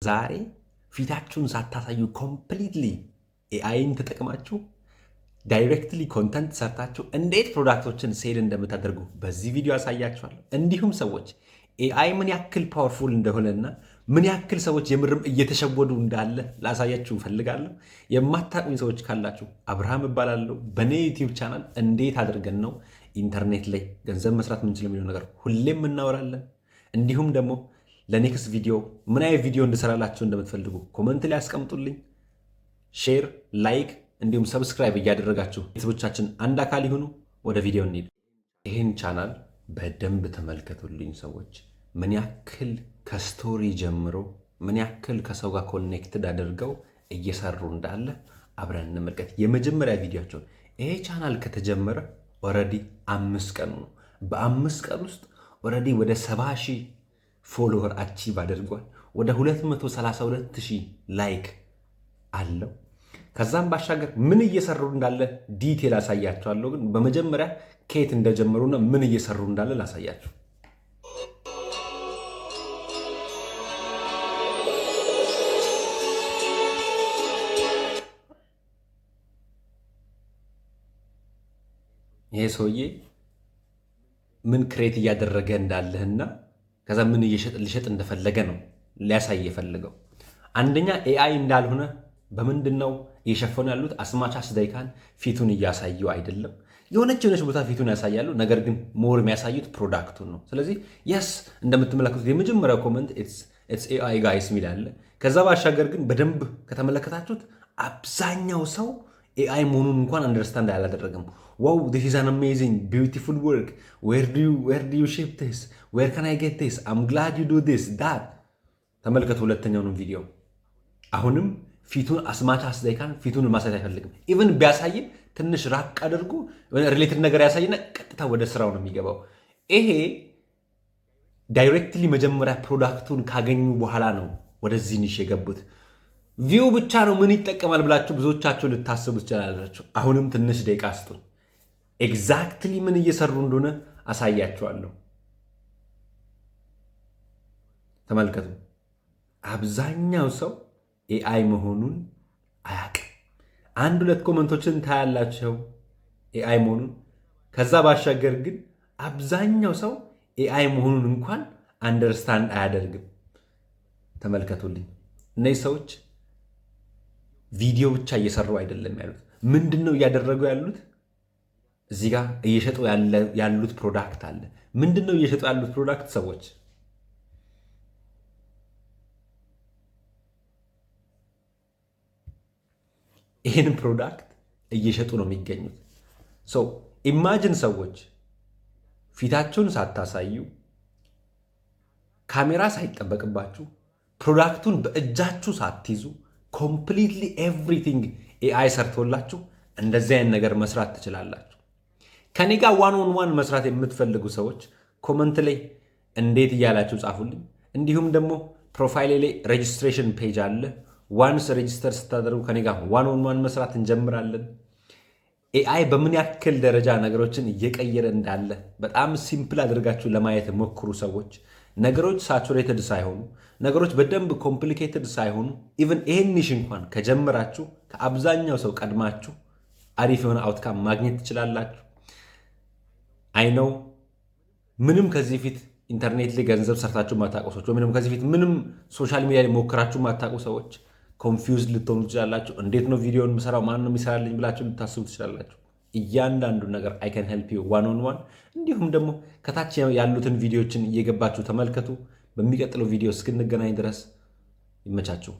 ዛሬ ፊታችሁን ሳታሳዩ completely AI ን ተጠቅማችሁ directly content ሰርታችሁ እንዴት product ኦችን sell እንደምታደርጉ በዚህ ቪዲዮ አሳያችኋለሁ። እንዲሁም ሰዎች AI ምን ያክል powerful እንደሆነና ምን ያክል ሰዎች የምርም እየተሸወዱ እንዳለ ላሳያችሁ እፈልጋለሁ። የማታውቁኝ ሰዎች ካላችሁ አብርሃም እባላለሁ። በእኔ YouTube channel እንዴት አድርገን ነው ኢንተርኔት ላይ ገንዘብ መስራት ምንችል የሚለው ነገር ሁሌም እናወራለን። እንዲሁም ደግሞ ለ next ቪዲዮ ምን አይነት ቪዲዮ እንድሰራላችሁ እንደምትፈልጉ comment ላይ አስቀምጡልኝ። Share፣ like እንዲሁም subscribe እያደረጋችሁ ቤተሰቦቻችን አንድ አካል ይሁኑ። ወደ ቪዲዮ እንሂድ። ይህን ቻናል በደንብ ተመልከቱልኝ ሰዎች፣ ምን ያክል ከ story ጀምሮ ምን ያክል ከሰው ጋር connected አድርገው እየሰሩ እንዳለ አብረን እንመልከት። የመጀመሪያ ቪዲዮቸውን ይሄ ቻናል ከተጀመረ already 5 ቀኑ ነው። በ5 ቀን ውስጥ already ወደ 70,000 follower achieve አድርጓል። ወደ 232 ሺህ like አለው። ከዛም ባሻገር ምን እየሰሩ እንዳለ detail አሳያችኋለሁ። ግን በመጀመሪያ ከየት እንደጀመሩና ምን እየሰሩ እንዳለ ላሳያችሁ። ይሄ ሰውዬ ምን create እያደረገ እንዳለህና ከዛ ምን ሊሸጥ እንደፈለገ ነው ሊያሳይ የፈለገው። አንደኛ AI እንዳልሆነ በምንድን ነው እየሸፈኑ ያሉት? As much as they can ፊቱን እያሳዩ አይደለም። የሆነች የሆነች ቦታ ፊቱን ያሳያሉ፣ ነገር ግን more የሚያሳዩት product ኡን ነው። ስለዚህ yes፣ እንደምትመለከቱት የመጀመሪያው comment "It's AI guys" የሚል አለ። ከዛ ባሻገር ግን በደንብ ከተመለከታችሁት አብዛኛው ሰው AI መሆኑን እንኳን understand አላደረገም። "Wow, this is an amazing beautiful work. Where do you ship this? Where can I get this? I'm glad you do this, that." ተመልከቱ ሁለተኛውንም ቪዲዮ። አሁንም ፊቱን as much as they can ፊቱን ማሳየት አይፈልግም። Even ቢያሳይም ትንሽ ራቅ አድርጎ related ነገር ያሳይና ቀጥታ ወደ ስራው ነው የሚገባው። ይሄ directly መጀመሪያ product ኡን ካገኙ በኋላ ነው ወደዚህ niche የገቡት። View ብቻ ነው ምን ይጠቀማል ብላችሁ ብዙዎቻችሁ ልታስቡ ትችላላችሁ። አሁንም ትንሽ ደቂቃ ስጡን። Exactly ምን እየሰሩ እንደሆነ አሳያችኋለሁ። ተመልከቱ። አብዛኛው ሰው AI መሆኑን አያውቅም። አንድ ሁለት comment ኦችን ታያላችሁ AI መሆኑን። ከዛ ባሻገር ግን አብዛኛው ሰው AI መሆኑን እንኳን understand አያደርግም። ተመልከቱልኝ። እነዚህ ሰዎች ቪዲዮ ብቻ እየሰሩ አይደለም ያሉት። ምንድን ነው እያደረጉ ያሉት? እዚህ ጋር እየሸጡ ያሉት product አለ። ምንድን ነው እየሸጡ ያሉት product ሰዎች? ይህን product እየሸጡ ነው የሚገኙት። So imagine ሰዎች ፊታችሁን ሳታሳዩ፣ ካሜራ ሳይጠበቅባችሁ፣ product ኡን በእጃችሁ ሳትይዙ completely everything AI ሰርቶላችሁ እንደዚህ አይነት ነገር መስራት ትችላላችሁ። ከኔ ጋር one on one መስራት የምትፈልጉ ሰዎች comment ላይ እንዴት እያላችሁ ጻፉልኝ። እንዲሁም ደግሞ profile ኤ ላይ registration page አለ። Once register ስታደርጉ ከኔ ጋር one on one መስራት እንጀምራለን። AI በምን ያክል ደረጃ ነገሮችን እየቀየረ እንዳለ በጣም simple አድርጋችሁ ለማየት ሞክሩ ሰዎች። ነገሮች saturated ሳይሆኑ፣ ነገሮች በደንብ complicated ሳይሆኑ even ይሄን niche እንኳን ከጀመራችሁ ከአብዛኛው ሰው ቀድማችሁ አሪፍ የሆነ outcome ማግኘት ትችላላችሁ። I know ምንም ከዚህ በፊት ኢንተርኔት ላይ ገንዘብ ሰርታችሁ ማታውቁ ሰዎች ወይም ከዚህ በፊት ምንም social media ላይ ሞክራችሁ ማታውቁ ሰዎች confused ልትሆኑ ትችላላችሁ። እንዴት ነው ቪዲዮን የምሰራው፣ ማን ነው የሚሰራልኝ ብላችሁ ልታስቡ ትችላላችሁ። እያንዳንዱ ነገር I can help you one on one። እንዲሁም ደግሞ ከታች ያሉትን ቪዲዮችን እየገባችሁ ተመልከቱ። በሚቀጥለው ቪዲዮ እስክንገናኝ ድረስ ይመቻችሁ።